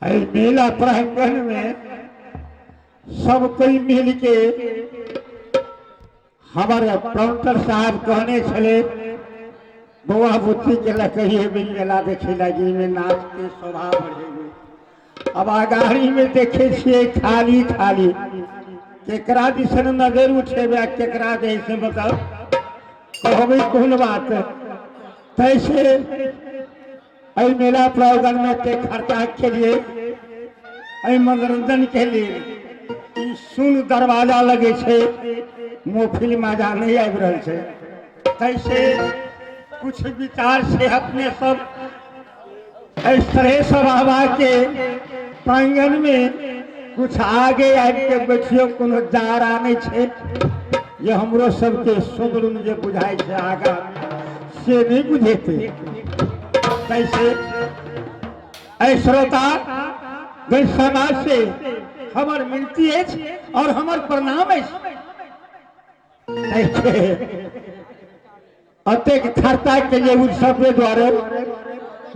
एहि मेला प्रांगण में सब कोई मिल के हमारे काउंटर साहब कहने छले बौआ बुच्ची के लऽ कहिए भी मेला देखे लागी में नाच के शोभा बढ़ेबे। अब अगाड़ी में देखे छियै खाली खाली, केकरा दिसन नजर उठेबे आ केकरा जे से बताओ कहबै कोन बात। तैसे एहि मेला प्रांगण में एते खर्चा के लिए, एहि मनोरंजन के लिए ई सुन दरवाजा लगे छै, मोफिल मजा नहीं आबि रहल छै। तैसे कुछ विचार से अपने सब एहि तरह सब बाबा के प्रांगण में कुछ आगे आबि के बैठियो, कोनो जारा नहीं छै जे हमरो सबके सुंदर जे बुझाइ छै आगा से नहीं बुझेते। तैसे एहि श्रोता गण समाज से हमर मिनती अछि और हमर प्रणाम अछि। अतेक खर्चा के लिए उत्सव के द्वारे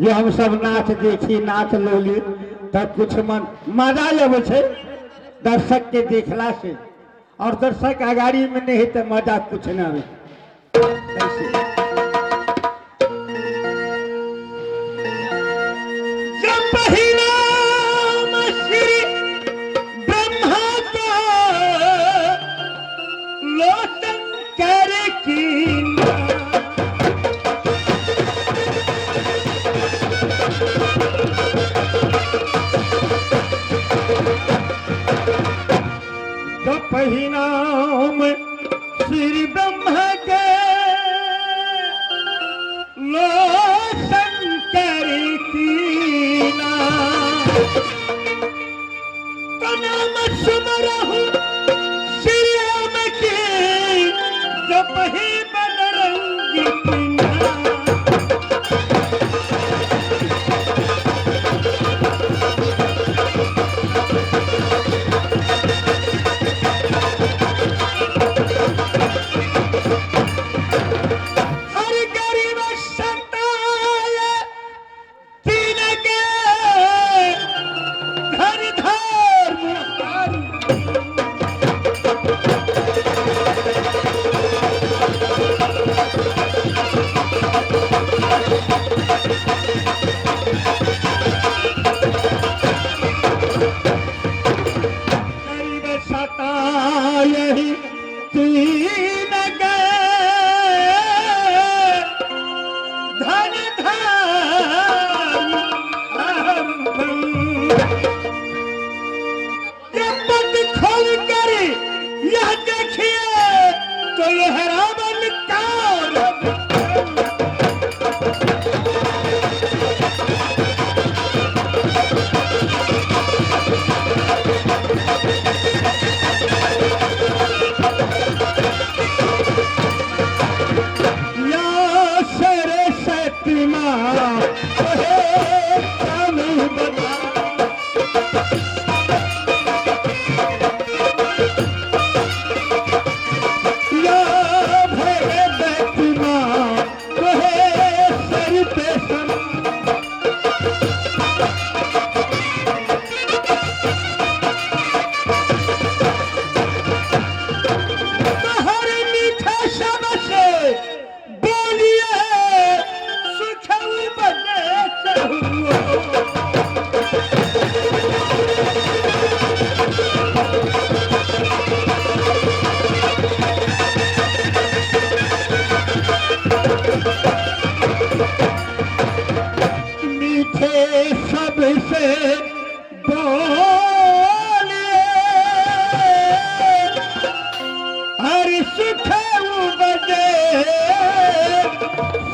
जे हम सब नाच देखी नाच लोली तऽ कुछ मन मजा अबै छै दर्शक के देखला से, और दर्शक अगाड़ी में नहीं है तो मजा कुछ ना आवे। जब नाम श्री ब्रह्मा का लोचन कर की जपहि नाम श्री ब्रह्म के लो शंकर की नाम। तो नाम सुमरहु श्री राम के जपहि बजरंगी की नाम। हर गरीब सताए तीन के धर धर्म हरि। गरीब सताए तीन के धन धर्म हरि। ये पट खोल कर यह देखिए तो यह रावण का रथ। या सरस्वती माँ हे तनु बता। या भगवती माँ हे सर पे समा। हर मीठा शब्द से बोलिए सुख बने सहुओ। मीठे सबसे बोलिए हर सुख बजे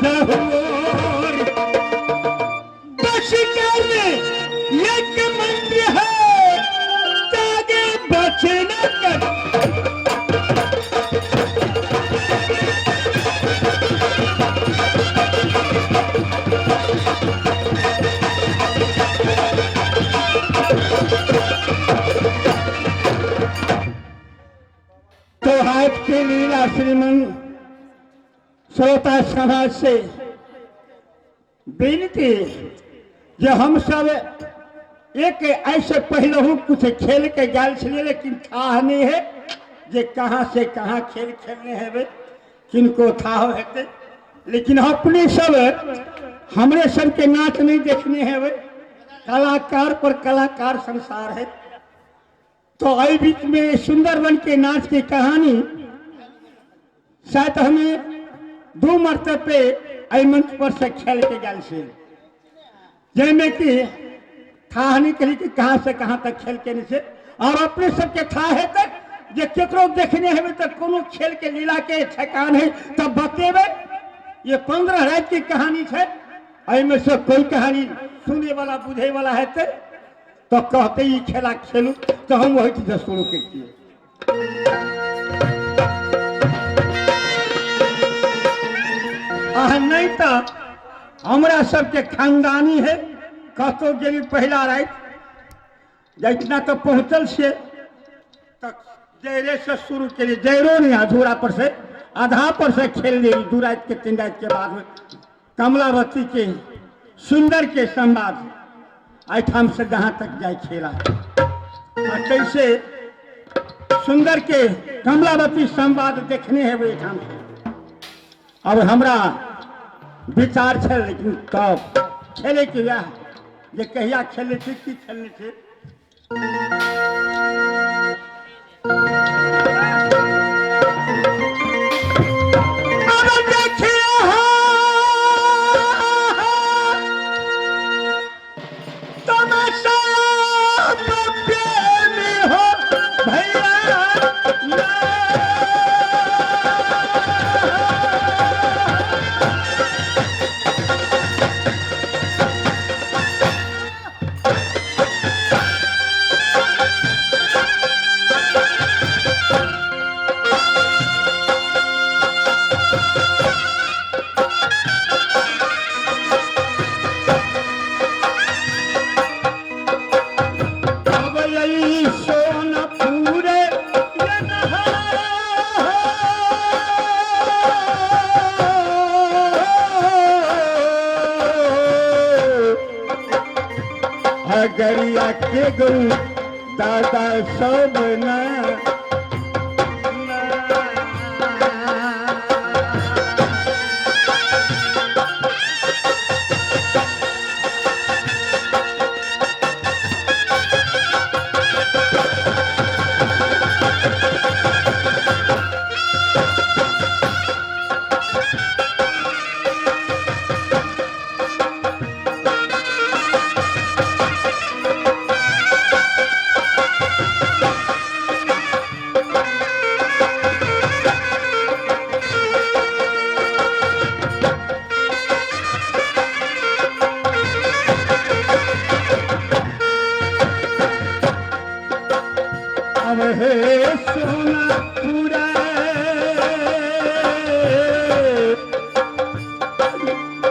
सहूर। बस कर एक मंत्र है त्यागे बचन कर। तो आज के लीला श्रीमन श्रोता समाज से विनती जे हम सब एक ऐसे पहलहू कुछ खेल के गेल छलियै, लेकिन थाह नहीं है जे कहाँ से कहाँ खेल खेलने हेबै, किनको थाह हेतै, लेकिन अपने सब हमरे सबके नाच नहीं देखने हेबै। कलाकार पर कलाकार संसार है। तो एहि बीच में सुंदरवन के नाच के कहानी शायद हमें दू मरतबे पे एहि मंच पर से खेल के गेल छी, जाहिमे कि थाह नहीं कही कि कहाँ से कहाँ तक खेल के छै। और अपने सबके थाह हेतै जे केकरो देखने हेबै तऽ कोनो खेल के लीला के ठेकान है तब बतेबै। ये 15 राति के कहानी छै, एहिमे से कोई कहानी सुने वाला बुझे वाला हेतै तो कहते ई खेला खेलू, तो हम वही चीज शुरू करितियै। अहाँ नहीं तो हमरा सबके खानदानी है, कतौ गेली पहिला राति जितना तो पहुँचल छियै तऽ जैरे से शुरू केलियै, जैरो नहीं अधूरा पर से आधा पर से खेल ली। 2 राति के 3 राति के बाद में कमलावती के सुंदर के संवाद एहिठाम से जहाँ तक जाय खेला, आ कैसे सुंदर के कमलावती संवाद देखने हेबै एहिठाम से। अब हमरा विचार छल, लेकिन तब खेले के वएह जे कहिया खेलने छी की खेलने छी। अब देखिए तमाशा प्रेमी हो भैया ना। अब यही सोनपुर गरिया के गौ दादा सब ना। अब हे सोनापुरा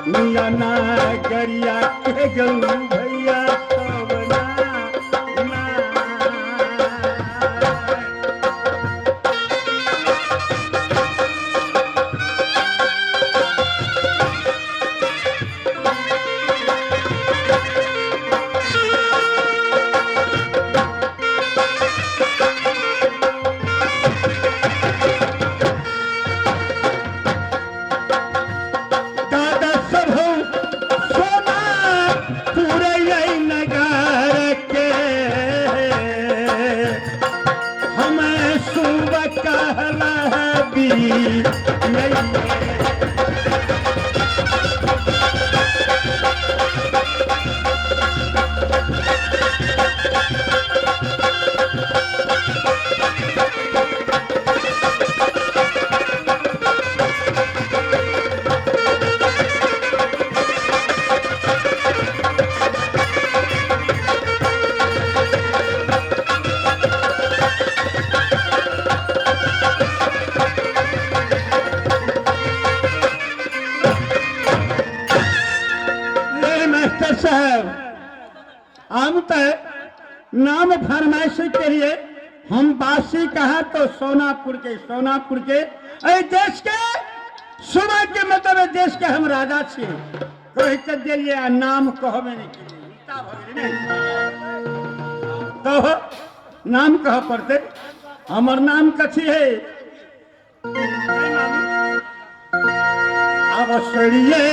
मिया ना गरिया के गौ भैया सब ना ना। दादा सब हो सोना पूरे नगर के, हमें सुबह कहला भी नहीं। ले मास्टर साहब, हम तो नाम फरमाइश के लिए हम बासी कहा तो सोनापुर के, सोनापुर के ऐ देश के शोभा के मतलब है देश के हम राजा छियै। कहि के देलियै आ नाम कहबे नहि केलियै, उल्टा भऽ गेलै ने। तो नाम कह पड़तै। हमर नाम कथी है? अब सड़िए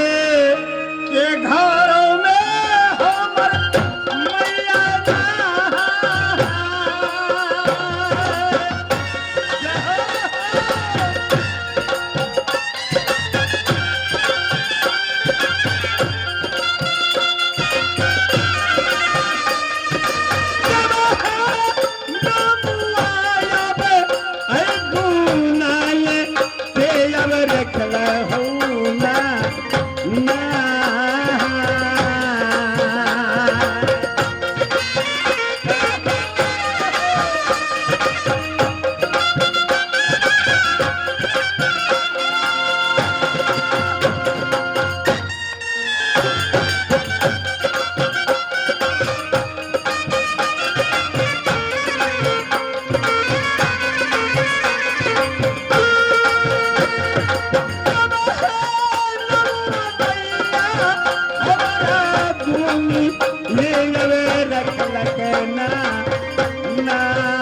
के घर में हमर मैया ना ना।